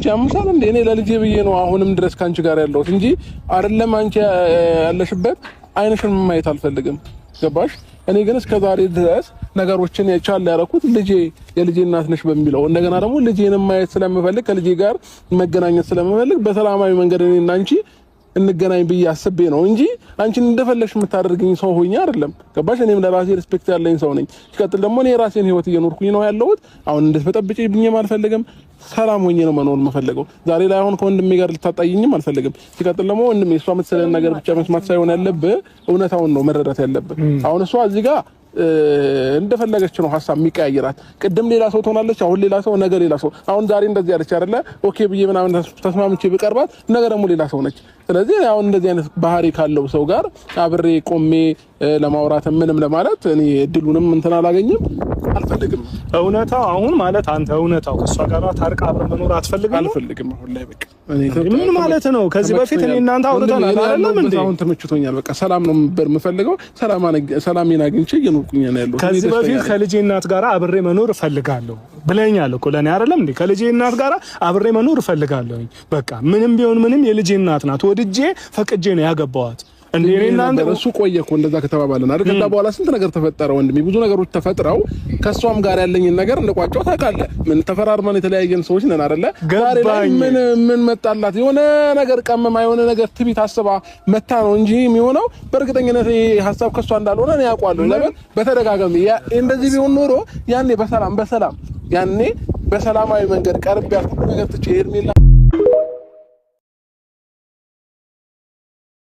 አንቺ ያምሻል እንዴ? እኔ ለልጄ ብዬ ነው አሁንም ድረስ ከአንቺ ጋር ያለሁት እንጂ አይደለም አንቺ ያለሽበት አይንሽን ማየት አልፈልግም። ገባሽ? እኔ ግን እስከ ዛሬ ድረስ ነገሮችን የቻል ያደረኩት ልጄ የልጄ እናት ነሽ በሚለው፣ እንደገና ደግሞ ልጄንም ማየት ስለምፈልግ፣ ከልጄ ጋር መገናኘት ስለምፈልግ በሰላማዊ መንገድ እኔና አንቺ እንገናኝ ብዬ አስቤ ነው እንጂ አንቺን እንደፈለግሽ የምታደርግኝ ሰው ሆኜ አይደለም። ገባሽ? እኔም ለራሴ respect ያለኝ ሰው ነኝ። ሲቀጥል ደግሞ እኔ የራሴን ህይወት እየኖርኩኝ ነው ያለሁት። አሁን እንድትበጠብጪብኝም አልፈልግም። ሰላም ሆኜ ነው መኖር የምፈልገው። ዛሬ ላይ አሁን ከወንድሜ ጋር ልታጣይኝም አልፈልግም። ሲቀጥል ደግሞ ወንድሜ፣ እሷ የምትስለን ነገር ብቻ መስማት ሳይሆን ያለብህ እውነታውን ነው መረዳት ያለብህ። አሁን እሷ እዚህ ጋር እንደፈለገች ነው ሀሳብ የሚቀያይራት። ቅድም ሌላ ሰው ትሆናለች፣ አሁን ሌላ ሰው፣ ነገ ሌላ ሰው። አሁን ዛሬ እንደዚህ ያለች አይደለ? Okay ብዬ ምናምን ተስማምቼ ብቀርባት ነገ ደግሞ ሌላ ሰው ነች። ስለዚህ አሁን እንደዚህ አይነት ባህሪ ካለው ሰው ጋር አብሬ ቆሜ ለማውራት ምንም ለማለት እኔ እድሉንም እንትን አላገኝም፣ አልፈልግም። እውነታው አሁን ማለት አንተ እውነታው ከእሷ ጋር ታርቃ አብረህ መኖር አትፈልግም? አልፈልግም። አሁን ላይ በቃ ምን ማለት ነው? ከዚህ በፊት እኔ እናንተ አውርተናል አይደለም እንዴ? አሁን ተመችቶኛል። በቃ ሰላም ነው የምፈልገው። ሰላሜን አግኝቼ እየኖርኩኝ ነው ያለሁት። ከዚህ በፊት ከልጄ እናት ጋር አብሬ መኖር እፈልጋለሁ ብለኛል እኮ ለእኔ፣ አይደለም እንዴ? ከልጄ እናት ጋር አብሬ መኖር እፈልጋለሁ። በቃ ምንም ቢሆን ምንም የልጄ እናት ናት። ወድጄ ፈቅጄ ነው ያገባኋት። እንዴ እሱ ቆየ እኮ እንደዛ ከተባባልን አይደል? ከዛ በኋላ ስንት ነገር ተፈጠረ ወንድሜ፣ ብዙ ነገሮች ተፈጥረው ከእሷም ጋር ያለኝን ነገር እንደቋጨው ታውቃለህ። ምን ተፈራርመን የተለያየን ሰዎች ነን አይደለ? ዛሬ ላይ ምን ምን መጣላት? የሆነ ነገር ቀመማ፣ የሆነ ነገር ትቢት አስባ መታ ነው እንጂ የሚሆነው በእርግጠኝነት ይሄ ሀሳብ ከእሷ እንዳልሆነ እኔ አውቀዋለሁ። ለምን በተደጋጋሚ እንደዚህ ቢሆን ኖሮ ያኔ በሰላም በሰላም ያኔ በሰላማዊ መንገድ ቀርቤያት ሁሉ ነገር ትቼ ሄርሜላ